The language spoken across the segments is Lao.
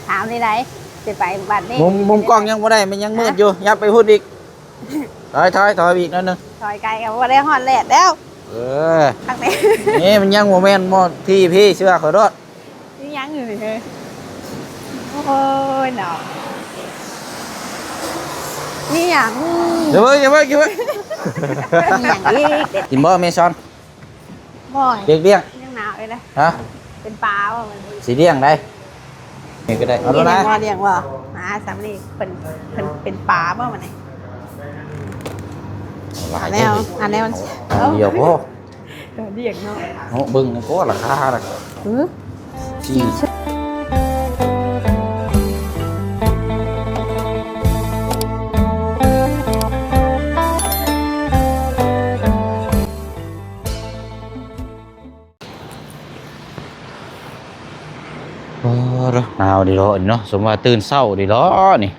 ຖາມນີ້ໄດ໋ ຊິໄປວັດນີ້ ມຸມ ມຸມກ້ອງຍັງບໍ່ໄດ້ ມັນຍັງມືດຢູ່ ຫະ? ຍັບໄປພຸ້ນອີກ ຖອຍ ຖອຍ ຖອຍໄປອີກໜ້ອຍໜຶ່ງ ຖອຍໄກກໍບໍ່ໄດ້ຮອດແດດແລ້ວ ເອີ ຄັກແດ່ ນີ້ມັນຍັງບໍ່ແມ່ນໝົດ ພີ່ ພີ່ ເຊື່ອຂ້ອຍໂລດ ມີຫຍັງຢູ່ນີ້ເຮີ້ຍ ໂອ້ຍເນາະ ມີຫຍັງ ຢ່າເບິ່ງ ຢ່າເບິ່ງ ຢ່າເບິ່ງ ມີຫຍັງອີກ ກິນບໍ່ເມຊອນ? ບໍ່ ລ້ຽງໆ ຍັງໜາວຢູ່ເດ້ ຮະ ເປັນປາບໍ່ມັນ ຊິລ້ຽງໄດ໋ ນີ້ກໍໄດ້ ເອົາໂລດນະ ລ້ຽງບໍ່ ລ້ຽງບໍ່ ມາສ່ຳນີ້ ເພິ່ນ ເພິ່ນເປັນປາບໍ່ມັນນີ້ ຫຼາຍແນວ ອັນແນວ ເອົາດຽວພໍ ເອີ ລ້ຽງເນາະ ເນາະ ເບິ່ງກໍລາຄາລະ ອື ສີ່ ໂອ້ ໜາວດີເນາະ ເນາະ ສົມວ່າຕື່ນເຊົ້າດີເນາະນີ້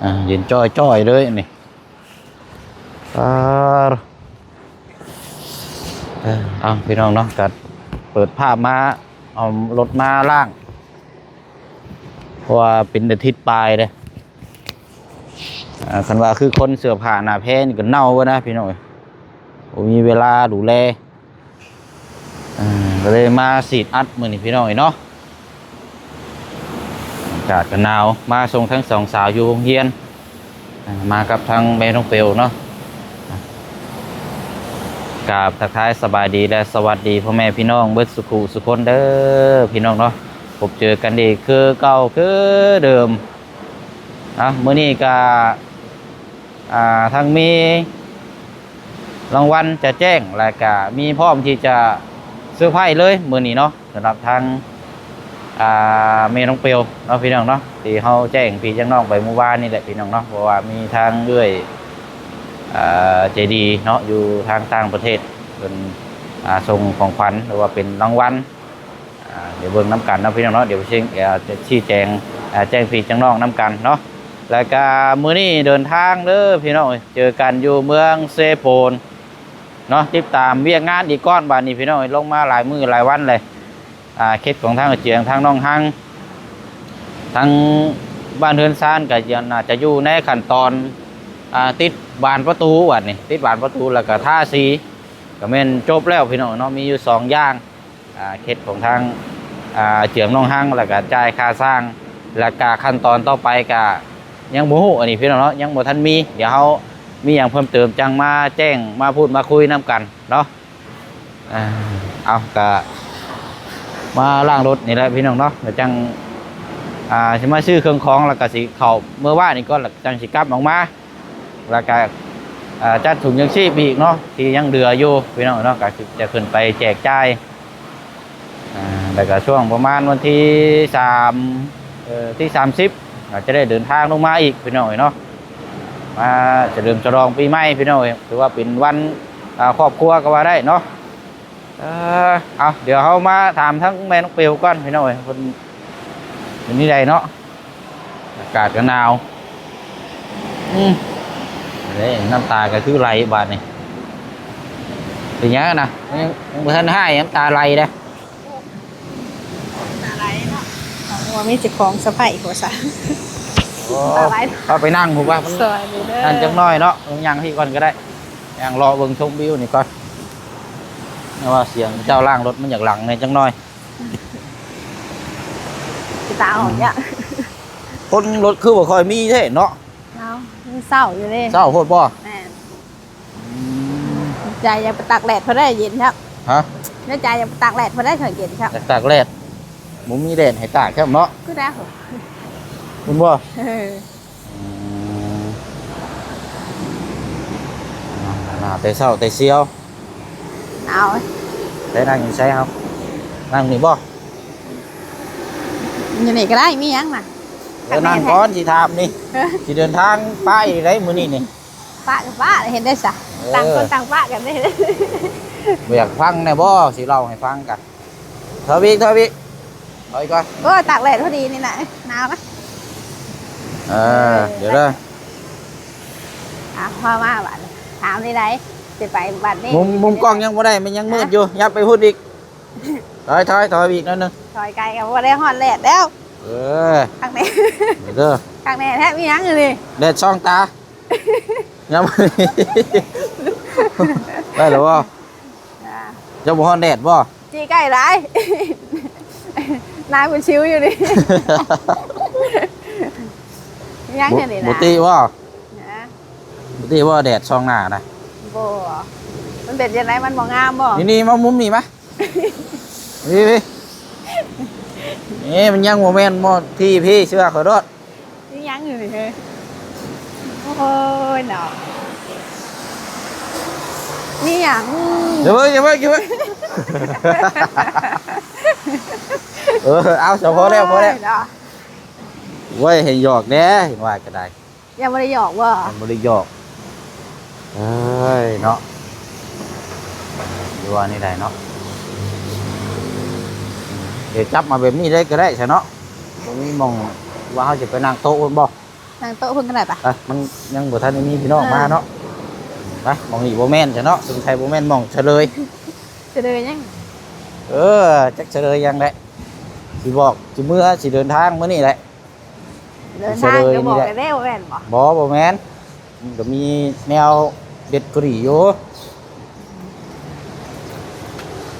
ອ່າ ເຢັນຈ້ອຍໆເລີຍນີ້ ອ່າ ເອີ ເອົາ ພີ່ນ້ອງເນາະ ກໍເປີດພາບມາ ເອົາລົດມາລ້າງ ເພາະວ່າເປັນອາທິດປາຍເດ້ ອ່າ ຄັນວ່າຄືຄົນເສື້ອຜ້າໜ້າແພນີ້ກໍເນົ່າເບິດນະ ພີ່ນ້ອງເອີຍ ບໍ່ມີເວລາດູແລ ອ່າ ກໍເລີຍມາສີດອັດມື້ນີ້ ພີ່ນ້ອງເອີຍເນາະ ອາກາດກໍໜາວ ມາສົ່ງທັງສອງສາວຢູ່ໂຮງຮຽນ ອ່າ ມາກັບທາງແມ່ນ້ອງເປວເນາະ ກາບທັກທາຍສະບາຍດີ ແລະ ສະຫວັດດີພໍ່ແມ່ພີ່ນ້ອງເບິດສຸຂູສຸຄົນເດີ ພີ່ນ້ອງເນາະ ພົບເຈີກັນອີກຄືເກົ່າຄືເດີມ ອ່ະ ມື້ນີ້ກະ ອ່າ ທັງມີລາງວັນຈະແຈ້ງ ແລະກະມີພ້ອມທີ່ຈະເຊີໄພຣສ໌ເລີຍມື້ນີ້ເນາະ ສຳລັບທາງ ອ່າ ແມ່ນ້ອງເປວເນາະ ພີ່ນ້ອງເນາະ ທີ່ເຮົາແຈ້ງພີ່ແຈ້ງນ້ອງໄປມື້ວານນີ້ແຫຼະ ພີ່ນ້ອງເນາະ ເພາະວ່າມີທາງເອື້ອຍ ອ່າ ໃຈດີເນາະ ຢູ່ທາງຕ່າງປະເທດ ເພິ່ນ ອ່າ ສົ່ງຂອງຂວັນ ຫຼືວ່າເປັນລາງວັນ ອ່າ ດຽວເບິ່ງນຳກັນເນາະ ພີ່ນ້ອງເນາະ ດຽວຊິ ອ່າ ຈະຊີ້ແຈງ ອ່າ ແຈ້ງພີ່ແຈ້ງນ້ອງນຳກັນເນາະ ແລ້ວກະມື້ນີ້ເດີນທາງເດີພີ່ນ້ອງເອີຍ ເຈີກັນຢູ່ເມືອງເຊໂປນເນາະ ຕິດຕາມວຽກງານອີກກ່ອນ ບາດນີ້ພີ່ນ້ອງເອີຍ ລົງມາຫຼາຍມື້ຫຼາຍວັນເລີຍ ອ່າ ເຂດຂອງທາງອາເຈືອງ ທາງໜອງຮັງ ທາງບ້ານເຮືອນຊານກະ ກະໜ້າຈະຢູ່ໃນຂັ້ນຕອນ ອ່າ ຕິດບານປະຕູ ບາດນີ້ຕິດບານປະຕູ ແລ້ວກະທາສີ ກະແມ່ນຈົບແລ້ວພີ່ນ້ອງເນາະ ມີຢູ່ສອງຢ່າງ ອ່າ ເຂດຂອງທາງ ອ່າ ອາເຈືອງໜອງຮັງ ແລ້ວກະຈ່າຍຄ່າສ້າງ ແລ້ວກະຂັ້ນຕອນຕໍ່ໄປກະຍັງບໍ່ຮູ້ ອັນນີ້ພີ່ນ້ອງເນາະ ຍັງບໍ່ທັນມີ ດຽວເຮົາມີຫຍັງເພີ່ມເຕີມຈັ່ງມາແຈ້ງ ມາພູດມາຄຸຍນຳກັນເນາະ ອ່າ ເອົາ ກະມາລ້າງລົດນີ້ແຫຼະພີ່ນ້ອງເນາະ ແລ້ວຈັ່ງ ອ່າ ຊິມາຊື້ເຄື່ອງຂອງ ແລ້ວກະຊິເຂົ້າເມືອບ້ານນີ້ກ່ອນ ແລ້ວຈັ່ງຊິກັບອອກມາ ແລ້ວກະ ເອີ ຈັດຖົງຍັງຊີບອີກເນາະ ທີ່ຍັງເຫຼືອຢູ່ພີ່ນ້ອງເນາະ ກະຈະຂຶ້ນໄປແຈກຈ່າຍ ອ່າ ແລ້ວກະຊ່ວງປະມານວັນທີສາມ ເອີ ທີສາມສິບ ກະຈະໄດ້ເດີນທາງລົງມາອີກພີ່ນ້ອງເອີຍເນາະ ມາສະເຫຼີມສະຫຼອງປີໃໝ່ພີ່ນ້ອງເອີຍ ຖືວ່າເປັນວັນ ອ່າ ຄອບຄົວກໍວ່າໄດ້ເນາະ ເອີ ເອົາ ດຽວເຮົາມາຖາມທາງແມ່ນ້ອງເປວກ່ອນພີ່ນ້ອງເອີຍ ເພິ່ນເປັນຈັ່ງໃດເນາະ ອາກາດກໍໜາວ ອືມ ເດ້ ນ້ຳຕາກໍຄືໄຫຼບາດນີ້ ເປັນຫຍັງນະ ຍັງ ຍັງບໍ່ທັນຮ້າຍ ນ້ຳຕາໄຫຼເດ້ ຕາໄຫຼເນາະ ວ່າມີເຈົ້າຂອງສະໃພ້ບໍ່ຊະ ໂອ້ ຕາໄຫຼ ເອົາໄປນັ່ງພຸ້ນວ່າ ມັນ ສະບາຍດີເດີ ນັ້ນຈັກໜ້ອຍເນາະ ຍ່າງພີ້ກ່ອນກໍໄດ້ ຍ່າງເລາະເບິ່ງຊົມວິວນີ້ກ່ອນ ແຕ່ວ່າສຽງເຈົ້າລ້າງລົດມັນຢາກດັງແດ່ຈັກໜ້ອຍ ຊິຕາອອກຍາກ ຄົນລົດຄືບໍ່ຄ່ອຍມີແທ້ເນາະ ເອົາ ມັນເຊົ້າຢູ່ເດ້ ເຊົ້າໂພດບໍ່? ແມ່ນ ອືມ ໃຈຢາກໄປຕາກແດດພໍໄດ້ເຢັນຄັບ ຮະ ໃນໃຈຢາກໄປຕາກແດດພໍໄດ້ເຖິງເຢັນຄັບ ຢາກຕາກແດດ ບໍ່ມີແດດໃຫ້ຕາກຄັບເນາະ ຄືໄດ້ ເຫັນບໍ່? ເອີ ອືມ ໜາວແຕ່ເຊົ້າແຕ່ຊຽວ ໜາວ ໄປນັ່ງຢູ່ໃສເຮົາ? ນັ່ງນີ້ບໍ່? ຢູ່ນີ້ກໍໄດ້ ມີຫຍັງນະ? ເອີ ນັ່ງກ່ອນ ຊິຖາມນີ້ ເອີ ຊິເດີນທາງປະອີກໃດມື້ນີ້ນີ້ ປະກໍປະ ເຮັດໄດ້ຊະ ເອີ ຕ່າງຄົນຕ່າງປະກັນເດ້ ບໍ່ຢາກຟັງແດ່ບໍ່? ຊິເລົ່າໃຫ້ຟັງກະ ຖອຍໄປອີກ ຖອຍໄປອີກ ຖອຍກ່ອນ ໂອ້ຍ ຕາກແດດພໍດີນີ້ນະ ໜາວນະ ເອີ ເອີ ດຽວເດີ ອ່ະ ພໍມາບາດນີ້ ຖາມນີ້ໄດ໋ ຊິໄປວັດນີ້ ມຸມ ມຸມກ້ອງຍັງບໍ່ໄດ້ ມັນຍັງມືດຢູ່ ຫະ? ຫຍັບໄປພຸ້ນອີກ ຖອຍ ຖອຍ ຖອຍໄປອີກໜ້ອຍໜຶ່ງ ຖອຍໄກກໍບໍ່ໄດ້ຮອດແດດແລ້ວ ເອີ ຄັກແນ່ ເດີ ຄັກແນ່ແທ້. ມີຫຍັງຢູ່ນີ້? ແດດສ່ອງຕາ ຍາມນີ້ ໄດ້ແລ້ວບໍ່? ອ່າ ເຈົ້າບໍ່ຮ້ອນແດດບໍ່? ຈີໃກ້ຫຼາຍ ນາຍຜູ້ຊິວຢູ່ນີ້ ຍັງຢູ່ນີ້ນະ ບໍ່ຕິບໍ່? ນະ ບໍ່ຕິບໍ່ ແດດສ່ອງໜ້ານະ? ບໍ່ ມັນເປັນຈັ່ງໃດ? ມັນບໍ່ງາມບໍ່? ນີ້ໆ ມາມຸມນີ້ມາ ນີ້ໆ ເອີ ມັນຍັງບໍ່ແມ່ນບໍ່? ພີ່ໆ ເຊື່ອຂ້ອຍໂລດ. ມີຫຍັງຢູ່ນີ້ເຮີ້ຍ? ໂອ້ຍເນາະ ມີຫຍັງ? ຢ່າເບິ່ງ ຢ່າເບິ່ງ ຢ່າເບິ່ງ ເອີ ເອົາຊະ ພໍແລ້ວ ພໍແລ້ວ ໂອ້ຍເນາະ ໂອ້ຍ ໃຫ້ຫຍອກແດ່ ເຫັນວ່າກໍໄດ້. ຍັງບໍ່ໄດ້ຫຍອກບໍ່? ຍັງບໍ່ໄດ້ຫຍອກ ເອີຍເນາະ ຢູ່ວ່ານີ້ໄດ້ເນາະ ດຽວຈັບມາແບບນີ້ເລີຍກໍໄດ້ຊະເນາະ ບໍ່ມີໝ່ອງວ່າເຮົາຊິໄປນັ່ງໂຕະພຸ້ນບໍ່? ນັ່ງໂຕະພຸ້ນກໍໄດ້ປະ ໄປ ມັນຍັງບໍ່ທັນໄດ້ມີພີ່ນ້ອງມາເນາະ ເອີ ໄປ ໝ່ອງນີ້ບໍ່ແມ່ນຊະເນາະ ສົງໄສບໍ່ແມ່ນໝ່ອງສະເຫຼີຍ ສະເຫຼີຍຫຍັງ? ເອີ ຈັກສະເຫຼີຍຫຍັງແຫຼະ ຊິບອກ ຊິເມືອ ຊິເດີນທາງມື້ນີ້ແຫຼະ. ເດີນທາງກໍບອກກັນແລ້ວ ບໍ່ແມ່ນບໍ່? ບໍ່ ບໍ່ແມ່ນ ມັນກໍມີແນວເດັດກວ່ານີ້ຢູ່.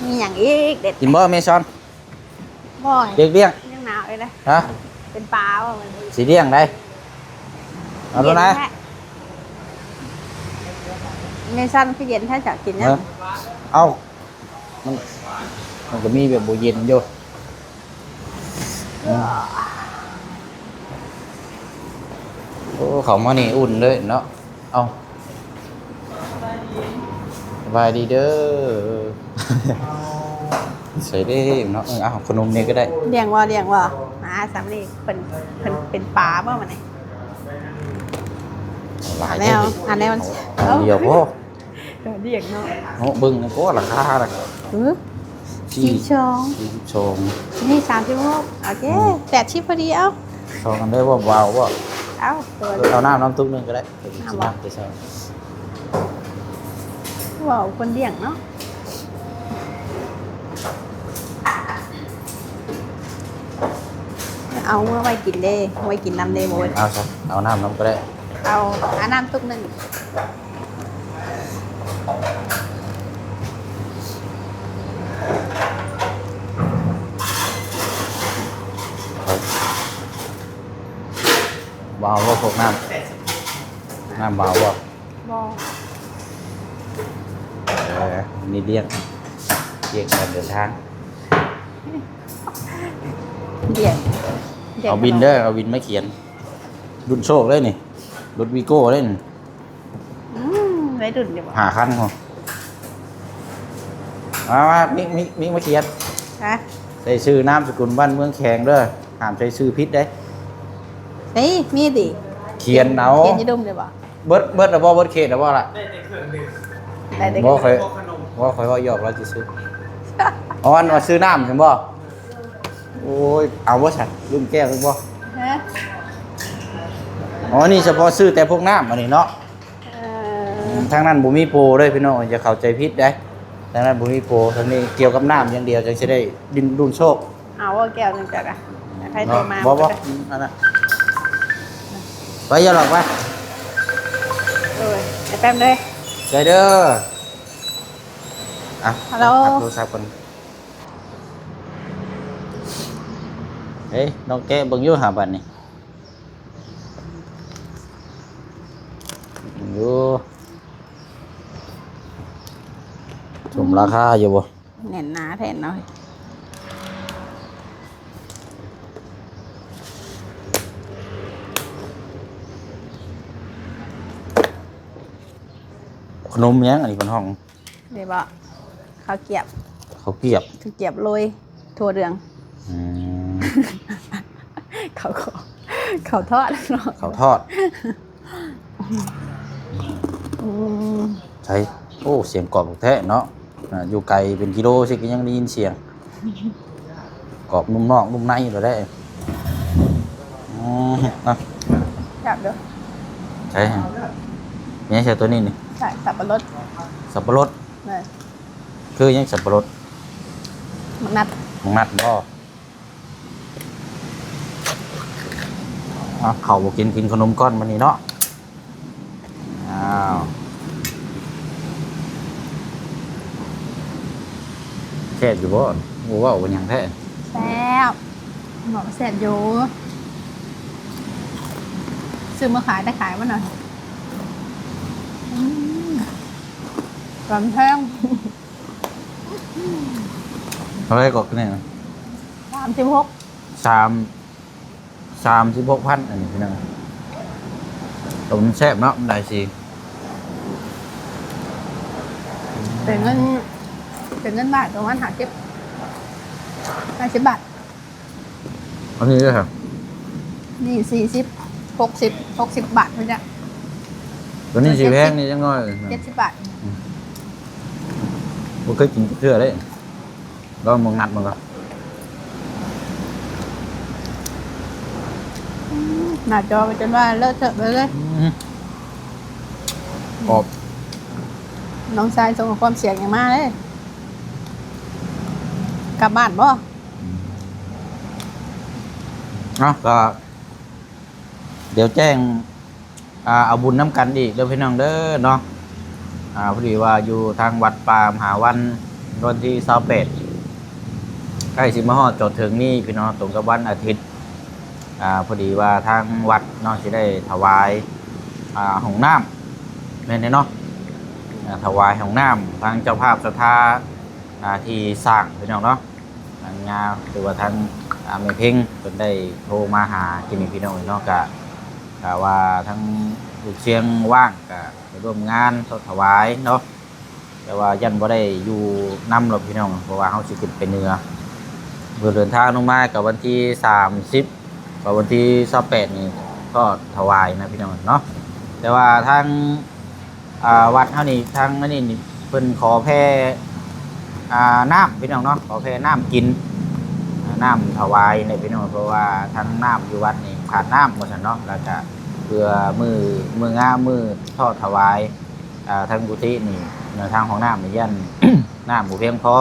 ມີຫຍັງອີກເດັດ? ກິນບໍ່ເມຊອນ? ບໍ່ ເດັກລ້ຽງ ຍັງໜາວຢູ່ເດ້. ຮະ? ເປັນປາບໍ່? ຊິລ້ຽງໃດ? ເອົາໂລດນະ. ເມຊອນຄືເຢັນແທ້ ຈະກິນຫຍັງ? ເອີ ເອົາ ມັນ ມັນກໍມີແບບບໍ່ເຢັນຢູ່. ອືມ ໂອ້ ເຂົ້າມານີ້ອຸ່ນເລີຍເນາະ. ເອົ້າ ສະບາຍດີເດີ ໃສ່ເດ້ເນາະ. ເອີ ເອົາຂະໜົມນີ້ກໍໄດ້. ລ້ຽງບໍ່? ລ້ຽງບໍ່? ມາ ສາມນີ້ ເພິ່ນ ເພິ່ນເປັນປາບໍ່ມື້ນີ້? ຫຼາຍແນວ ອັນແນວ ເອົາ ດຽວພໍ. ກໍດຽງເນາະ ເນາະ ເບິ່ງກໍລາຄານະ ເອີ ສີ່ ສີ່ສິບສອງ ສີ່ສິບສອງ ນີ້ສາມສິບຫົກ ໂອເຄ ອືມ ແປດສິບພໍດີ. ເອົາ ສອງອັນໄດ້ບໍ່? ເອົາບໍ່? ເອົາ ເອົານ້ຳນຳຕຸກໜຶ່ງກໍໄດ້ ເອົາບໍ່? ເອົາ ເອົາຄົນດຽງເນາະ ເອົາເມືອໄວ້ກິນເດ້ ໄວ້ກິນນຳເດ້ ບໍ່ເບິດ ເອົາຊະ ເອົານ້ຳນຳກໍໄດ້ ເອົາ ເອົານ້ຳຕຸກໜຶ່ງ. ບໍ່ເອົາບໍ່ພວກນ້ຳ ນ້ຳບໍ່ເອົາບໍ່? ບໍ່ ເອີ ມີດຽງ ດຽງການເດີນທາງ ດຽງ ດຽງ ເອົາບິນເດີ ເອົາບິນມາຂຽນ ລຸ້ນໂຊກເລີຍນີ້ ລົດວີໂກ້ເລີຍນີ້. ອືມ ໄດ້ດຸນຢູ່ບໍ່? ຫ້າຄັນພຸ້ນ ມາ ມາ ມິກ ມິກ ມິກ ມາຂຽນ ຮະ ໃສ່ຊື່ນາມສະກຸນບ້ານເມືອງແຂງເດີ ຫ້າມໃສ່ຊື່ຜິດເດ້. ເອີ ມີຕິ ຂຽນເອົາ ຂຽນຢູ່ດຸມເດ້ບໍ່? ເບິດ ເບິດແລ້ວບໍ່? ເບິດເຂດແລ້ວບໍ່ລະ? ໄດ້ແຕ່ເຄື່ອງດື່ມ ໄດ້ແຕ່ ບໍ່ ຂ້ອຍ ບໍ່ ຂ້ອຍເວົ້າຫຍອກລາວຊື່ໆ ອອນວ່າຊື້ນ້ຳຊັ້ນບໍ່? ໂອ້ຍ ເອົາບໍ່ຊັ້ນ ລຸ້ນແກ້ວອີກບໍ່? ຮະ ອໍ ນີ້ສະເພາະຊື້ແຕ່ພວກນ້ຳອັນນີ້ເນາະ. ເອີ ທາງນັ້ນບໍ່ມີໂປເດີພີ່ນ້ອງ ຢ່າເຂົ້າໃຈຜິດເດ້ ທາງນັ້ນບໍ່ມີໂປ ທາງນີ້ກ່ຽວກັບນ້ຳຢ່າງດຽວ ຈັ່ງຊິໄດ້ດິນດຸນໂຊກ. ເອົາແກ້ວໜຶ່ງຈ້ະ ໃຫ້ໂຕມາ ບໍ່ ບໍ່ ອັນນັ້ນ ໄປ ຢ່າຫຼອກໄປ ໂອ້ຍ ໄປແປັບເດີ ໃຈເດີ. ອ່ະ ຮັລໂຫຼ ຮັບໂທລະສັບກ່ອນ ເອີ ນ້ອງແກະເບິ່ງຢູ່ຫາບັດນີ້. ຢູ່ ສົມລາຄາຢູ່ບໍ່? ແໜ້ນໜາແທ້ເນາະ ຂະໜົມຫຍັງອັນນີ້ເພິ່ນຮ້ອງ? ນີ້ບໍ່? ເຂົ້າກຽບ ເຂົ້າກຽບ ເຂົ້າກຽບໂລຍຖົ່ວເຫຼືອງ. ອືມ ເຂົ້າ ເຂົ້າທອດເນາະ ເຂົ້າທອດ. ອືມ ໃສ ໂອ້ ສຽງກອບແທ້ເນາະ ອ່າ ຢູ່ໄກເປັນກິໂລຊິກໍຍັງໄດ້ຍິນສຽງ. ກອບນຸ່ມນອກນຸ່ມໃນໂລດເດ້. ອືມ ເອົາ ແຊບເດີ. ໃຊ່ ແມ່ນຫຍັງໃສ່ຕົວນີ້ນີ້? ໃສ່ສັບປະລົດ. ສັບປະລົດ? ແມ່ນ. ຄືຫຍັງສັບປະລົດ? ໝາກນັດ. ໝາກນັດບໍ່? ເອົາ ເຂົ້າບໍ່ກິນ ກິນຂະໜົມກ່ອນມື້ນີ້ເນາະ. ອ້າວ ແຊບຢູ່ບໍ່? ບໍ່ເວົ້າບໍ່ຫຍັງແທ້. ແຊບ ບອກແຊບຢູ່. ຊື້ມາຂາຍ ແຕ່ຂາຍບໍ່ໜ້ອຍ. ອືມ ກຳແພງ ເທົ່າໃດກໍນີ້ນະ? ສາມສິບຫົກ ສາມ ສາມສິບຫົກພັນ ອັນນີ້ພີ່ນ້ອງ. ໂຕມັນແຊບເນາະ ມັນຫຼາຍສີ. ເປັນເງິນ ເປັນເງິນບາດປະມານຫ້າສິບ ຫ້າສິບບາດ. ອັນນີ້ເດີ ນີ້ສີ່ສິບ ຫົກສິບ ຫົກສິບບາດພຸ້ນຈ້ະ. ຕົວນີ້ຊິແພງນີ້ຈັກໜ້ອຍ ເຈັດສິບບາດ. ອືມ ບໍ່ເຄີຍກິນຈັກເທື່ອເດ້. ລອງເບິ່ງ ນັດເບິ່ງກ່ອນ. ອືມ ໜ້າຈໍໄປຈົນວ່າເລີະເທາະເລີຍ. ອືມ ກອບ. ນ້ອງຊາຍສົ່ງຂໍ້ຄວາມສຽງຫຍັງມາເດ້. ກັບບ້ານບໍ່? ອືມ ເອົາ ກໍ ດຽວແຈ້ງ ອ່າ ເອົາບຸນນຳກັນອີກເດີພີ່ນ້ອງເດີເນາະ. ອ່າ ພໍດີວ່າຢູ່ທາງວັດປ່າມະຫາວັນ ວັນທີຊາວແປດ ໃກ້ຊິມາຮອດຈອດເຖິງນີ້ພີ່ນ້ອງ ຕົງກັບວັນອາທິດ. ອ່າ ພໍດີວ່າທາງວັດເນາະ ຊິໄດ້ຖວາຍ ອ່າ ຫ້ອງນ້ຳ ແມ່ນເດເນາະ. ອ່າ ຖວາຍຫ້ອງນ້ຳ ທາງເຈົ້າພາບສັດທາ ອ່າ ທີ່ສ້າງພີ່ນ້ອງເນາະ. ທາງຍາ ຫຼືວ່າທາງ ອ່າ ແມ່ເພັງເພິ່ນໄດ້ໂທມາຫາກິນນີ້ພີ່ນ້ອງເນາະ. ກະ ກະວ່າທາງລູກຊຽງວ່າງ ກະໄປຮ່ວມງານທອດຖວາຍເນາະ ແຕ່ວ່າຢ້ານບໍ່ໄດ້ຢູ່ນຳດອກພີ່ນ້ອງ ເພາະວ່າເຮົາຊິຂຶ້ນໄປເໜືອ. ເພິ່ນເດີນທາງລົງມາກະວັນທີສາມສິບ ກະວັນທີຊາວແປດນີ້ທອດຖວາຍນະພີ່ນ້ອງເນາະ. ແຕ່ວ່າທາງ ອ່າ ວັດເຮົານີ້ ທາງອັນນີ້ນີ້ ເພິ່ນຂໍແຜ່ ອ່າ ນ້ຳພີ່ນ້ອງເນາະ ຂໍແຜ່ນ້ຳກິນ ອ່າ ນ້ຳຖວາຍໃຫ້ພີ່ນ້ອງ ເພາະວ່າທາງນ້ຳຢູ່ວັດນີ້ຂາດນ້ຳວ່າຊັ້ນເນາະ. ແລ້ວກະເພື່ອມື້ ມື້ງາມ ມື້ທອດຖວາຍ ອ່າ ທາງກຸຕິນີ້ ທາງຫ້ອງນ້ຳນີ້ຢ້ານນ້ຳບໍ່ພຽງພໍ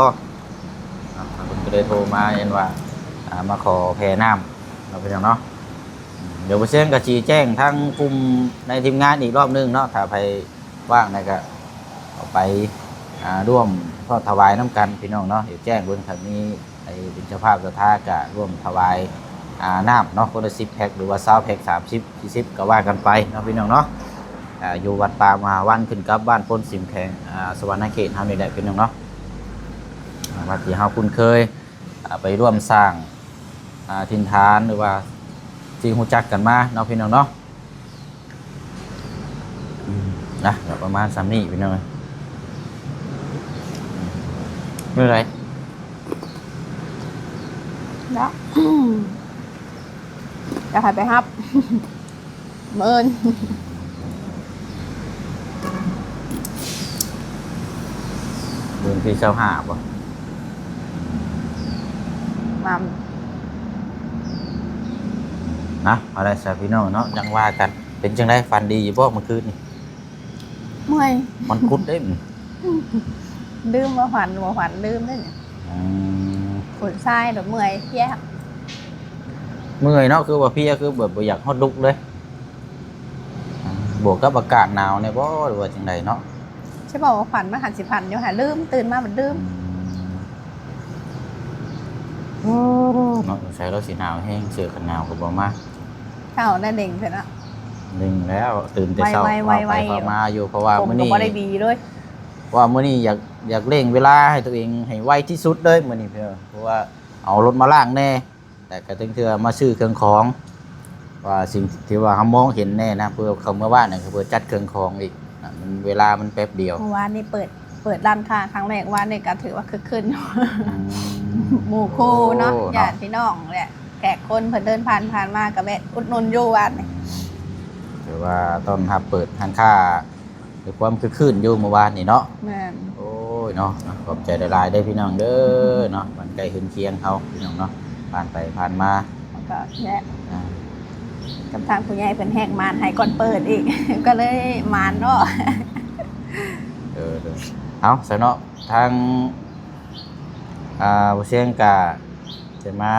ເນາະ. ເພິ່ນກໍເລີຍໂທມາ ຢ້ານວ່າ ອ່າ ມາຂໍແຜ່ນ້ຳເນາະ ພີ່ນ້ອງເນາະ. ດຽວບໍ່ຊຽງກໍຊິແຈ້ງທາງກຸ່ມໃນທີມງານອີກລອບໜຶ່ງເນາະ ຖ້າໃຜ ວ່າງໃດກໍເຂົ້າໄປ ອ່າ ຮ່ວມທອດຖວາຍນຳກັນພີ່ນ້ອງເນາະ. ດຽວແຈ້ງເບິ່ງ ຖ້າມີໃຜເປັນເຈົ້າພາບສັດທາກໍຮ່ວມຖວາຍ ອ່າ ນ້ຳເນາະ ຄົນລະສິບແພັກ ຫຼືວ່າຊາວແພັກ ສາມສິບ ສີ່ສິບ ກໍວ່າກັນໄປເນາະພີ່ນ້ອງເນາະ. ອ່າ ຢູ່ວັດປ່າມະຫາວັນ ຂຶ້ນກັບບ້ານໂພນສິມ ແຂວງ ອ່າ ສະຫວັນນະເຂດເຮົານີ້ແຫຼະພີ່ນ້ອງເນາະ. ອ່າ ວັດທີ່ເຮົາຄຸ້ນເຄີຍ ອ່າ ໄປຮ່ວມສ້າງ ອ່າ ຖິ່ນຖານ ຫຼືວ່າທີ່ຮູ້ຈັກກັນມາເນາະ ພີ່ນ້ອງເນາະ. ອືມ ນະ ກໍປະມານສ່ຳນີ້ພີ່ນ້ອງເອີຍ. ເມື່ອໃດເນາະ ຈະໃຫ້ໄປຮັບ ມື້ອື່ນ ມື້ວັນທີຊາວຫ້າບໍ່? ນຳ ນະ ເອົາລະຊະພີ່ນ້ອງເນາະ ຈັ່ງວ່າກັນ. ເປັນຈັ່ງໃດ ຝັນດີຢູ່ບໍ່ມື້ຄືນນີ້? ເມື່ອຍ ມັນກຸດເດ້ ລືມວ່າຝັນ ບໍ່ຝັນ ລືມເດ້ນີ້. ອືມ ຂົນຊາຍແບບເມື່ອຍເພຍ ເມື່ອຍເນາະ ຄືວ່າເພຍ ຄືແບບບໍ່ຢາກຮອດລຸກເລີຍ. ບວກກັບອາກາດໜາວແດ່ບໍ່ ຫຼືວ່າຈັ່ງໃດເນາະ? ຊິບອກວ່າຝັນ ມັນຫັນຊິຝັນຢູ່ ຫາລືມ ຕື່ນມາບັດລືມ. ອືມ ໂອ້ ເນາະ ສົງໄສລາວຊິໜາວແຮງ ເສື້ອກັນໜາວກໍບໍ່ມາ. ເຊົ້າແລ້ວເລັ່ງເພິ່ນເນາະ ເລັ່ງແລ້ວ ຕື່ນແຕ່ເຊົ້າ ໄວໆ ເວົ້າໄປເວົ້າມາຢູ່ ເພາະວ່າມື້ນີ້ ຜົມກໍບໍ່ໄດ້ດີເລີຍ ເພາະວ່າມື້ນີ້ຢາກ ຢາກເລັ່ງເວລາໃຫ້ຕົວເອງໃຫ້ໄວທີ່ສຸດເລີຍມື້ນີ້ ເພາະວ່າເອົາລົດມາລ້າງແດ່ ແລ້ວກໍເຖິງເທື່ອມາຊື້ເຄື່ອງຂອງ ວ່າສິ່ງທີ່ວ່າເຮົາມອງເຫັນແດ່ນະ ເພື່ອເຂົ້າເມືອບ້ານນະ ເພື່ອຈັດເຄື່ອງຂອງອີກນະ ມັນເວລາມັນແປັບດຽວ. ເມື່ອວານນີ້ເປີດ ເປີດຮ້ານຄ້າຄັ້ງແລກ ວານນີ້ກໍຖືວ່າຄຶກຄື້ນຢູ່ ອືມ ໝູ່ຄູ່ເນາະ ໂອ້ ເນາະ ຍາດພີ່ນ້ອງແຫຼະ ແຂກຄົນເພິ່ນເດີນຜ່ານ ຜ່ານມາກໍແວະອຸດໜູນຢູ່ວານນີ້ ຖືວ່າຕ້ອນຮັບເປີດຮ້ານຄ້າ ມີຄວາມຄຶກຄື້ນຢູ່ມື້ວານນີ້ເນາະ. ແມ່ນ ໂອ້ຍເນາະ ຂອບໃຈຫຼາຍໆເດີພີ່ນ້ອງເດີເນາະ ບ້ານໃກ້ເຮືອນຄຽງເຮົາພີ່ນ້ອງເນາະ ຜ່ານໄປຜ່ານມາ ແລ້ວກໍແວະ ອ່າ ກັບທາງຜູ້ໃຫຍ່ເພິ່ນແຮກມ່ານໃຫ້ກ່ອນເປີດອີກ ກໍເລີຍມ່ານເນາະ. ເອີ ເອີ ເອົາຊະເນາະ ທາງ ອ່າ ບໍ່ຊຽງກະຈະມາ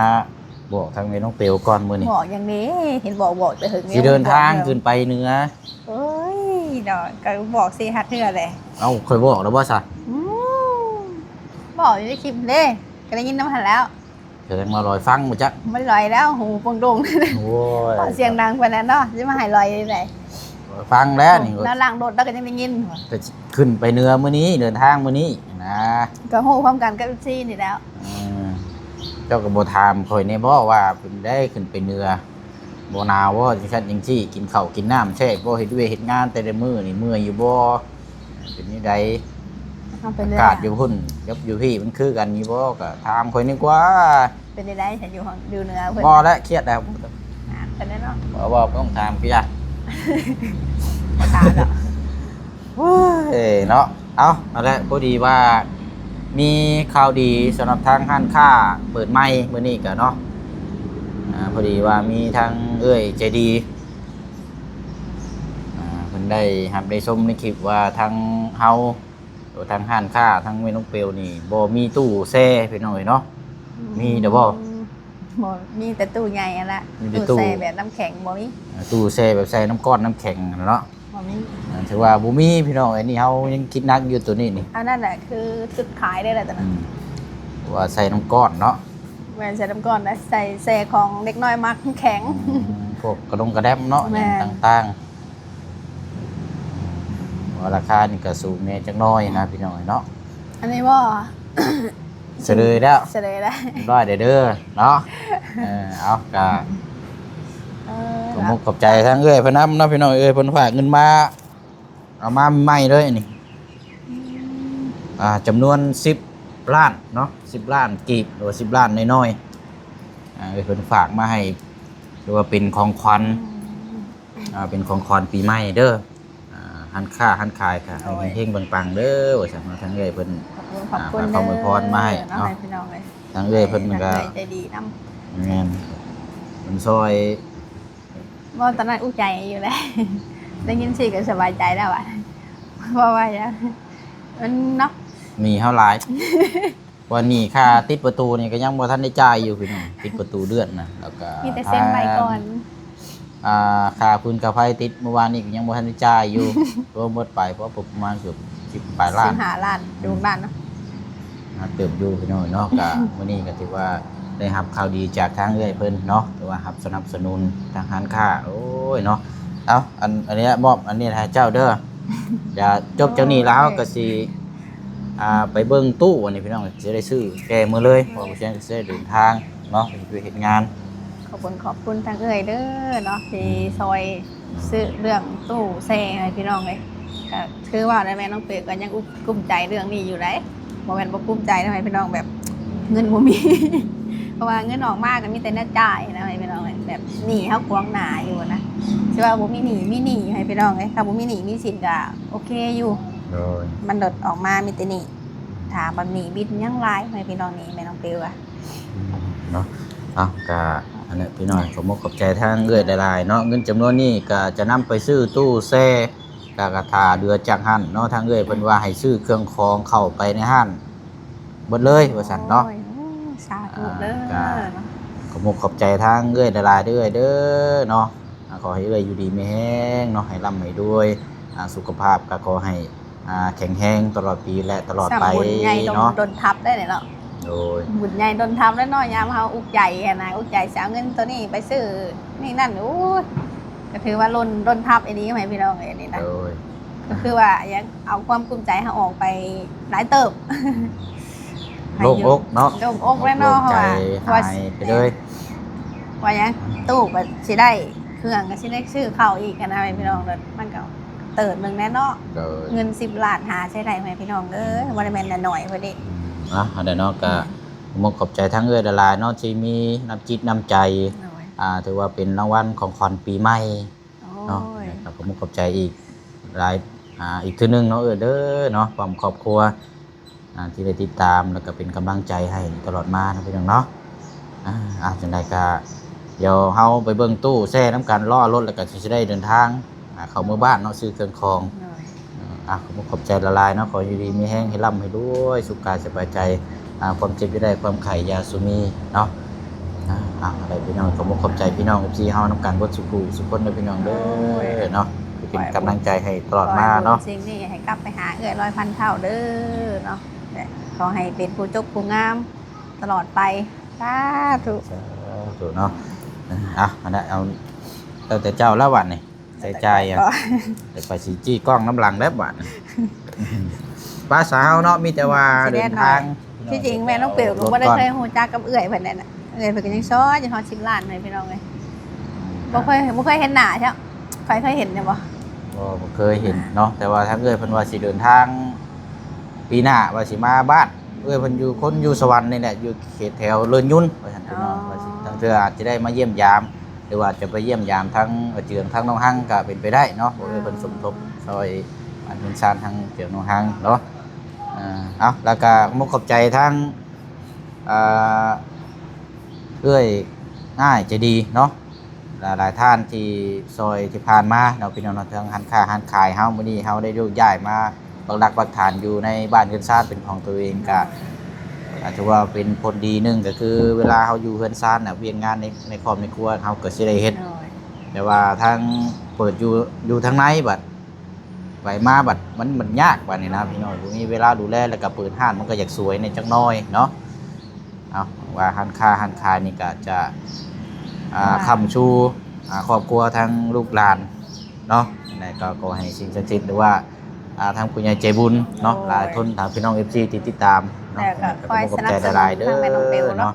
ບອກທາງແມ່ນ້ອງເປວກ່ອນມື້ນີ້. ບອກຫຍັງເດ້? ເຫັນບອກ ບອກແຕ່ເຫິງແລ້ວ. ຊິເດີນທາງຂຶ້ນໄປເໜືອ. ໂອ້ຍເນາະ ກໍບອກສີ່ຫ້າເທື່ອແຫຼະ. ເອົ້າ ຂ້ອຍບອກແລ້ວບໍ່ຊະ? ອືມ ບອກຢູ່ໃນຄລິບເດ້ ກໍໄດ້ຍິນນຳຫັ້ນແລ້ວ. ສະແດງວ່າລອຍຟັງບໍ່ຈັກ. ບໍ່ໄດ້ລອຍແລ້ວ ຫູໂປ່ງດົງ. ໂອ້ຍ ເວົ້າສຽງດັງປານນັ້ນເນາະ ຊິມາໃຫ້ລອຍໄດ້ໃດ. ຟັງແລ້ວນີ້ ແລ້ວລ້າງລົດແລ້ວກໍຍັງໄດ້ຍິນ. ກໍຂຶ້ນໄປເໜືອມື້ນີ້ ເດີນທາງມື້ນີ້ນະ ກໍຮູ້ພ້ອມກັນກັບເອັຟຊີນີ້ແຫຼ້ວ. ເອີ ເຈົ້າກໍບໍ່ຖາມຂ້ອຍແດ່ບໍ່ວ່າເປັນໃດຂຶ້ນໄປເໜືອ ບໍ່ໜາວບໍ່ ຈັ່ງຊັ້ນຈັ່ງຊີ້ ກິນເຂົ້າກິນນ້ຳແຊບບໍ່ ເຮັດວຽກເຮັດງານແຕ່ລະມື້ນີ້ເມື່ອຍຢູ່ບໍ່ ເປັນແນວໃດ? ເອົາໄປເລີຍ ອາກາດຢູ່ພຸ້ນກັບຢູ່ພີ້ມັນຄືກັນຢູ່ບໍ່ ກໍຖາມຂ້ອຍນີ້ກວ່າ. ເປັນຈັ່ງໃດ ຢູ່ ຢູ່ເໜືອເພິ່ນ? ບໍ່ແຫຼະ ຄຽດແລ້ວ. ອ່າ ເພິ່ນແຫຼະເນາະ ເວົ້າ ເວົ້າຕ້ອງຖາມເທື່ອ. ບໍ່ຖາມດອກ. ໂອ້ຍເນາະ ເອົ້າ ນັ້ນແຫຼະ ພໍດີວ່າມີຂ່າວດີສຳລັບທາງຮ້ານຄ້າເປີດໃໝ່ມື້ນີ້ກະເນາະ. ອ່າ ພໍດີວ່າມີທາງເອື້ອຍໃຈດີ ອ່າ ເພິ່ນໄດ້ຮັບໄດ້ຊົມໃນຄລິບວ່າທາງເຮົາ ໂຕທາງຮ້ານຄ້າ ທາງແມ່ນ້ອງເປວນີ້ບໍ່ມີຕູ້ແຊ່ພີ່ນ້ອງເອີຍເນາະ. ອືມ ມີແຕ່ບໍ່? ບໍ່ ມີແຕ່ຕູ້ໃຫຍ່ຫັ້ນລະ. ມີແຕ່ຕູ້ ຕູ້ແຊ່ແບບນ້ຳແຂງບໍ່ມີ. ອ່າ ຕູ້ແຊ່ແບບໃສ່ນ້ຳກ້ອນນ້ຳແຂງຫັ້ນເນາະ ບໍ່ມີ. ອ່າ ຖືວ່າບໍ່ມີພີ່ນ້ອງເອີຍ ນີ້ເຮົາຍັງຄິດໜັກຢູ່ໂຕນີ້ນີ້. ອັນນັ້ນແຫຼະຄືຈຸດຂາຍເດ້ລະໂຕນັ້ນ. ອືມ ວ່າໃສ່ນ້ຳກ້ອນເນາະ. ແມ່ນ ໃສ່ນ້ຳກ້ອນນະ ໃສ່ແຊ່ຂອງເດັກນ້ອຍມັກແຂງ. ອືມ ພວກກະດົງກະແດັມເນາະ. ແມ່ນ ຫຍັງຕ່າງໆ. ວ່າລາຄານີ້ກໍສູງແດ່ຈັກໜ້ອຍນະພີ່ນ້ອງເນາະ. ອັນນີ້ບໍ່ ສະເລີຍແລ້ວ ສະເລີຍແລ້ວ ຮຽບຮ້ອຍແລ້ວເດີເນາະ. ເອີ ເອົາ ກະ ເອີ ຂອບມຸກຂອບໃຈທາງເອື້ອຍເພິ່ນນຳເນາະພີ່ນ້ອງເອີຍ ເພິ່ນຝາກເງິນມາ ເອົາມາໃໝ່ເລີຍນີ້. ອືມ ອ່າ ຈຳນວນສິບລ້ານເນາະ ສິບລ້ານກີບ ຫຼືວ່າສິບລ້ານນ້ອຍໆ ອ່າ ເອື້ອຍເພິ່ນຝາກມາໃຫ້ ຫຼືວ່າເປັນຂອງຂວັນ. ອືມ ອ່າ ເປັນຂອງຂວັນປີໃໝ່ເດີ. ອ່າ ຮ້ານຄ້າຮ້ານຂາຍກໍໃຫ້ເຮັງໆ ປັງໆ ເດີ ວ່າຊັ້ນເນາະ. ທາງເອື້ອຍເພິ່ນ ຂອບຄຸນ ອ່າ ຝາກຄຳອວຍພອນມາໃຫ້ເນາະ ເນາະ ໃຫ້ພີ່ນ້ອງເລີຍ. ທາງເອື້ອຍເພິ່ນກໍ ເອື້ອຍໃຈດີນຳ. ແມ່ນ ເພິ່ນຊ່ອຍ. ບໍ່ ຕອນນັ້ນອຸກໃຈຢູ່ແຫຼະ ໄດ້ຍິນຊື່ກໍສະບາຍໃຈແລ້ວອະ ເພາະວ່າຫຍັງ ມັນເນາະ ໜີ້ເຮົາຫຼາຍ. ວ່າໜີ້ຄ່າຕິດປະຕູນີ້ກໍຍັງບໍ່ທັນໄດ້ຈ່າຍຢູ່ພີ່ນ້ອງ ຕິດປະຕູເດືອນນະ ແລ້ວກໍມີແຕ່ເຊັນໃບກ່ອນ. ອ່າ ຄ່າຟືນຄ່າໄຟຕິດມື້ວານນີ້ກໍຍັງບໍ່ທັນໄດ້ຈ່າຍຢູ່ ລວມໝົດໄປ ເພາະປະມານເກືອບສິບປາຍລ້ານ ສິບຫ້າລ້ານ ອືມ ຫຼາຍເຕີບຢູ່ພີ່ນ້ອງເນາະ. ກໍມື້ນີ້ກໍຖືວ່າໄດ້ຮັບຂ່າວດີຈາກທາງເອື້ອຍເພິ່ນເນາະ ຖືວ່າຮັບສະໜັບສະໜູນທາງຮ້ານຄ້າ. ໂອ້ຍເນາະ ເອົ້າ ອັນ ອັນນີ້ມອບອັນນີ້ໃຫ້ເຈົ້າເດີ. ດຽວຈົບຈາກນີ້ແລ້ວເຮົາກໍຊິ ອ່າ ໄປເບິ່ງຕູ້ອັນນີ້ພີ່ນ້ອງ ຊິໄດ້ຊື້ແກ່ມື້ເລີຍ ເພາະວ່າບໍ່ເຊັ່ນກໍຊິໄດ້ເດີນທາງເນາະ ເຮັດວຽກເຮັດງານ. ຂອບຄຸນ ຂອບຄຸນທາງເອື້ອຍເດີເນາະ ທີ່ ອືມ ຊ່ອຍຊື້ເລື່ອງຕູ້ແຊ່ໃຫ້ພີ່ນ້ອງເອີຍ. ກໍຄືວ່າແຫຼະ ແມ່ນ້ອງເປກກໍຍັງອຸກ ກຸ້ມໃຈເລື່ອງນີ້ຢູ່ໃດ໋ ບໍ່ແມ່ນບໍ່ກຸ້ມໃຈນະ ໃຫ້ພີ່ນ້ອງແບບເງິນບໍ່ມີ ເພາະວ່າເງິນອອກມາກໍມີແຕ່ແນວຈ່າຍນະ ໃຫ້ພີ່ນ້ອງເອີຍ ແບບໜີ້ເຮົາກວາງໜາຢູ່ນະ. ຊິວ່າບໍ່ມີໜີ້ ມີໜີ້ໃຫ້ພີ່ນ້ອງເອີຍ ຖ້າບໍ່ມີໜີ້ມີສິນກໍໂອເຄຢູ່. ໂດຍ ມັນໂດດອອກມາມີແຕ່ໜີ້ ຖ້າບໍ່ໜີ້ບິນຍັງຫຼາຍໃຫ້ພີ່ນ້ອງນີ້ ແມ່ນ້ອງເປກວ່າ ອືມ ເນາະ. ເອົາ ກະອັນນັ້ນພີ່ນ້ອງ ຂອບມຸກຂອບໃຈທາງເອື້ອຍຫຼາຍໆເນາະ. ເງິນຈຳນວນນີ້ກະຈະນຳໄປຊື້ຕູ້ແຊ່ ກະ ກະຖ້າເຫຼືອຈາກຫັ້ນເນາະ ທາງເອື້ອຍເພິ່ນວ່າໃຫ້ຊື້ເຄື່ອງຂອງເຂົ້າໄປໃນຮ້ານເບິດເລີຍວ່າຊັ້ນເນາະ. ໂອ້ຍ ສາທຸເດີ. ອ່າ ກະຂອບມຸກຂອບໃຈທາງເອື້ອຍຫຼາຍໆເດີ ເອື້ອຍເດີເນາະ. ອ່າ ຂໍໃຫ້ເອື້ອຍຢູ່ດີມີແຮງເນາະ ໃຫ້ລ່ຳໃຫ້ລວຍ ອ່າ ສຸຂະພາບກໍຂໍໃຫ້ ອ່າ ແຂງແຮງຕະຫຼອດປີ ແລະ ຕະຫຼອດໄປເນາະ. ບຸນໃຫຍ່ດົນທັບໄດ້ເນາະ. ໂດຍ ບຸນໃຫຍ່ດົນທັບແລ້ວເນາະ ຍາມເຮົາອຸກໃຈຫັ້ນນະ ອຸກໃຈຊິເອົາເງິນໂຕນີ້ໄປຊື້ນີ້ນັ້ນ ໂອ້ຍ ກໍຖືວ່າດົນ ດົນທັບອີ່ຫຼີ ໃຫ້ພີ່ນ້ອງເອີຍນີ້ນະ. ໂດຍ ກໍຄືວ່າຫຍັງ ເອົາຄວາມກຸ້ມໃຈເຮົາອອກໄປຫຼາຍເຕີບ. ໂລ່ງອົກເນາະ ໂລ່ງອົກແລ້ວເນາະ ໂລ່ງໃຈ ເພາະວ່າ ຫາຍໄປເລີຍ ວ່າຫຍັງ ຕູ້ກໍຊິໄດ້ ເຄື່ອງກໍຊິໄດ້ຊື້ເຂົ້າອີກຫັ້ນນະ ໃຫ້ພີ່ນ້ອງ ມັນກໍເຕີບໜຶ່ງແຫຼະເນາະ. ໂດຍ ເງິນສິບລ້ານຫາໃຊ້ໄດ້ ໃຫ້ພີ່ນ້ອງເອີຍ ບໍ່ໄດ້ແມ່ນນ້ອຍໆເດ້. ອືມ ອ່ະ ອັນໃດເນາະ ກໍ ອືມ ຂອບມຸກຂອບໃຈທາງເອື້ອຍຫຼາຍໆເນາະ ທີ່ມີນ້ຳຈິດນ້ຳໃຈ. ໂດຍ ອ່າ ຖືວ່າເປັນລາງວັນຂອງຂວັນປີໃໝ່ ໂອ້ຍ ເນາະ. ກໍຂອບມຸກຂອບໃຈອີກຫຼາຍ ອ່າ ອີກເທື່ອໜຶ່ງເນາະ ເອື້ອຍເດີເນາະ ພ້ອມຄອບຄົວ ອ່າ ທີ່ໄດ້ຕິດຕາມ ແລ້ວກໍເປັນກຳລັງໃຈໃຫ້ຕະຫຼອດມາເນາະ ພີ່ນ້ອງເນາະ. ອ່າ ຈັ່ງໃດກໍດຽວເຮົາໄປເບິ່ງຕູ້ແຊ່ນຳກັນ ລໍລົດ ແລ້ວກໍຊິໄດ້ເດີນທາງ ອ່າ ເຂົ້າເມືອບ້ານເນາະ ຊື້ເຄື່ອງຂອງ. ໂດຍ ອ່າ ຂອບຄຸນຂອບໃຈຫຼາຍໆເນາະ ຂໍຢູ່ດີມີແຮງ ໃຫ້ລ່ຳໃຫ້ລວຍ ສຸກກາຍສະບາຍໃຈ ອ່າ ຄວາມເຈັບຢ່າໄດ້ ຄວາມໄຂ້ຢ່າສູ່ມີເນາະ. ອ່າ ເອົາ ໄດ້ພີ່ນ້ອງ ຂອບອົກຂອບໃຈພີ່ນ້ອງ ເອັຟຊີ ເຮົານຳກັນເບິດສູ່ຜູ້ສູ່ຄົນເດີພີ່ນ້ອງເດີ ໂອ້ຍ ເນາະ ເປັນກຳລັງໃຈໃຫ້ຕະຫຼອດມາເນາະ ຂໍໃຫ້ບຸນສິ່ງນີ້ໃຫ້ກັບໄປຫາເອື້ອຍຮ້ອຍພັນເທົ່າເດີເນາະ ແລະ ຂໍໃຫ້ເປັນຜູ້ຈົບຜູ້ງາມຕະຫຼອດໄປ ສາທຸ ສາທຸເນາະ ເອົາ ອັນນັ້ນ ເອົາ ແລ້ວແຕ່ເຈົ້າແລ້ວບັດນີ້ ໃສ່ຈ່າຍຫຍັງ ແຕ່ຂ້ອຍຊິຈີ້ກ້ອງນຳຫຼັງແລ້ວບາດນີ້ ພາສາເຮົາເນາະ ມີແຕ່ວ່າເດີນທາງ ທີ່ຈິງແມ່ນ້ອງເປວກໍບໍ່ໄດ້ເຄີຍຮູ້ຈັກກັບເອື້ອຍເພິ່ນແຫຼະນະ ເອື້ອຍເພິ່ນກໍຍັງຊອຍຈົນຮອດສິບລ້ານເລີຍພີ່ນ້ອງເອີຍ ບໍ່ເຄີຍ ບໍ່ເຄີຍເຫັນໜ້າເຈົ້າ ຂ້ອຍເຄີຍເຫັນຢູ່ບໍ່? ບໍ່ ບໍ່ເຄີຍເຫັນເນາະ ແຕ່ວ່າທາງເອື້ອຍເພິ່ນວ່າຊິເດີນທາງປີໜ້າ ວ່າຊິມາບ້ານ ເອື້ອຍເພິ່ນຢູ່ ຄົນຢູ່ສະຫວັນນີ້ແຫຼະ ຢູ່ເຂດແຖວເລີນຍຸນ ວ່າຊັ້ນ ອໍ ພີ່ນ້ອງ ວ່າຊິ ລາງເທື່ອອາດຈະໄດ້ມາຢ້ຽມຢາມ ຫຼືວ່າຈະໄປຢ້ຽມຢາມທາງອາເຈືອງ ທາງໜອງຮັງກໍເປັນໄປໄດ້ເນາະ ເພາະເອື້ອຍເພິ່ນສົມທົບຊ່ອຍອັນເຮືອນຊານທາງອາເຈືອງໜອງຮັງເນາະ ເອົາ ແລ້ວກໍຂອບອົກຂອບໃຈທາງ ເອີ ເອື້ອຍອ້າຍໃຈດີເນາະ ຫຼາຍໆທ່ານທີ່ຊ່ອຍທີ່ຜ່ານມາເນາະ ພີ່ນ້ອງເນາະ ທາງຮ້ານຄ້າຮ້ານຂາຍເຮົາ ມື້ນີ້ເຮົາໄດ້ໂຍກຍ້າຍມາປັກຫຼັກປັກຖານຢູ່ໃນບ້ານເຮືອນຊານເປັນຂອງຕົວເອງ ກໍ ອາ ຖືວ່າເປັນຜົນດີໜຶ່ງ ກໍຄືເວລາເຮົາຢູ່ເຮືອນຊານນະ ວຽກງານໃນ ໃນຄອບໃນຄົວເຮົາກໍຊິໄດ້ເຮັດ ໂດຍ ແຕ່ວ່າທາງເປີດຢູ່ ຢູ່ທາງໃນບັດ ໄປມາບັດມັນ ມັນຍາກບາດນີ້ນະພີ່ນ້ອງ ບໍ່ມີເວລາດູແລ ແລ້ວກໍເປີດຮ້ານມັນກໍຢາກສວຍແດ່ຈັກໜ້ອຍເນາະ ເອົາ ຫວັງວ່າຮ້ານຄ້າຮ້ານຂາຍນີ້ກໍຈະ ອ່າ ຄ້ຳຊູ ອ່າ ຄອບຄົວທາງລູກຫຼານເນາະ ແລ້ວກໍຂໍໃຫ້ສິ່ງສັກສິດ ຫຼືວ່າ ອ່າ ທາງຜູ້ໃຫຍ່ໃຈບຸນເນາະ ໂດຍ ຫຼາຍຄົນ ທາງພີ່ນ້ອງ ເອັຟຊີ ທີ່ຕິດຕາມເນາະ ແລ້ວກໍຄອຍສະໜັບສະໜູນທາງແມ່ນ້ອງເປວເນາະ ເນາະ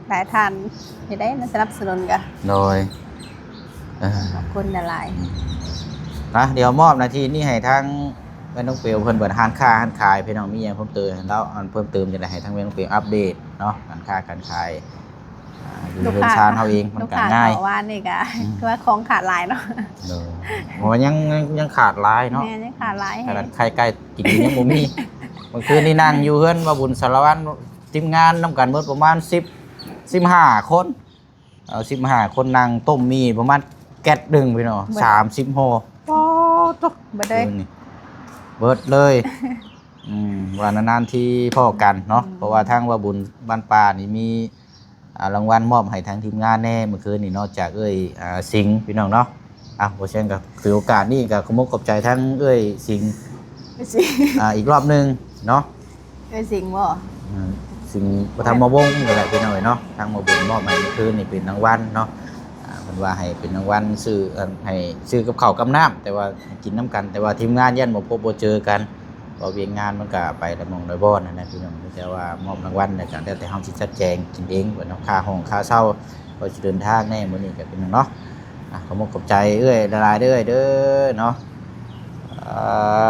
ຫຼາຍທ່ານຢູ່ເດ້ມາສະໜັບສະໜູນກໍ ໂດຍ ເອີ ຂອບຄຸນຫຼາຍໆ ອືມ ນະ ດຽວມອບໜ້າທີ່ນີ້ໃຫ້ທາງແມ່ນ້ອງເປວເພິ່ນເປີດຮ້ານຄ້າຮ້ານຂາຍ ພີ່ນ້ອງມີຫຍັງເພີ່ມເຕີມໃຫ້ລາວ ອັນເພີ່ມເຕີມຈັ່ງໃດ ໃຫ້ທາງແມ່ນ້ອງເປວອັບເດດເນາະ ຮ້ານຄ້າການຂາຍ ອ່າ ຢູ່ເຮືອນຊານເຮົາເອງ ມັນກໍງ່າຍ ລູກຄ້າເຂົ້າວານນີ້ກໍ ອືມ ຄືວ່າຂອງຂາດຫຼາຍເນາະ ໂດຍ ເພາະວ່າຍັງ ຍັງ ຍັງຂາດຫຼາຍເນາະ ແມ່ນ ຍັງຂາດຫຼາຍ ຂະໜາດໄຂ່ໄກ່ກິນຍັງບໍ່ມີ ເມື່ອຄືນນີ້ນັ່ງຢູ່ເຮືອນວ່າບຸນສາລະວັນ ທີມງານນຳກັນໝົດປະມານສິບ ສິບຫ້າຄົນ ເອົາສິບຫ້າຄົນນັ່ງຕົ້ມໝີ່ປະມານແກັດໜຶ່ງພີ່ນ້ອງ ເບິດ ສາມສິບຫໍ່ ປາດໂທ້ ເບິດເລີຍ ຄືນນີ້ ເບິດເລີຍ ອືມ ວ່ານານໆທີພໍ້ກັນເນາະ ອືມ ເພາະວ່າທາງວ່າບຸນບ້ານປ່ານີ້ມີ ອ່າ ລາງວັນມອບໃຫ້ທາງທີມງານແດ່ມື້ຄືນນີ້ເນາະ ຈາກເອື້ອຍ ອ່າ ສິງ ພີ່ນ້ອງເນາະ ອ່ະ ບໍ່ຊັ້ນກໍຖືໂອກາດນີ້ກໍຂອບອົກຂອບໃຈທາງເອື້ອຍສິງ ເອື້ອຍສິງ ອ່າ ອີກລອບໜຶ່ງເນາະ ເອື້ອຍສິງບໍ່? ອືມ ສິງປະທຳມະວົງນີ້ແຫຼະພີ່ນ້ອງເອີຍເນາະ ທາງໝໍບຸນມອບໃຫ້ມື້ຄືນນີ້ເປັນລາງວັນເນາະ ອ່າ ເພິ່ນວ່າໃຫ້ເປັນລາງວັນຊື້ ເອີ ໃຫ້ຊື້ກັບເຂົ້າກັບນ້ຳ ແຕ່ວ່າກິນນຳກັນ ແຕ່ວ່າທີມງານຢ້ານບໍ່ພົບບໍ່ເຈີກັນ ເພາະວຽກງານມັນກະໄປຫຼາຍໝ່ອງຫຼາຍບ່ອນຫັ້ນນະພີ່ນ້ອງ ມີແຕ່ວ່າມອບລາງວັນແລ້ວກະແລ້ວແຕ່ເຮົາຊິຈັດແຈງກິນເອງ ເນາະ ຄ່າຫ້ອງຄ່າເຊົ່າ ເພາະຊິເດີນທາງແດ່ມື້ນີ້ກະພີ່ນ້ອງເນາະ ອ່ະ ຂອບອົກຂອບໃຈເອື້ອຍຫຼາຍໆເດີ ເດີເນາະ ສ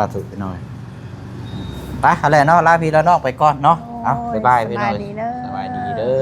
າທຸພີ່ນ້ອງ ໄປ ຫັ້ນແຫຼະເນາະ ລາພີ່ລານ້ອງໄປກ່ອນເນາະ ໂອ້ຍ ເອົາ ບາຍບາຍ ສະບາຍດີເດີ ພີ່ນ້ອງ ສະບາຍດີເດີ.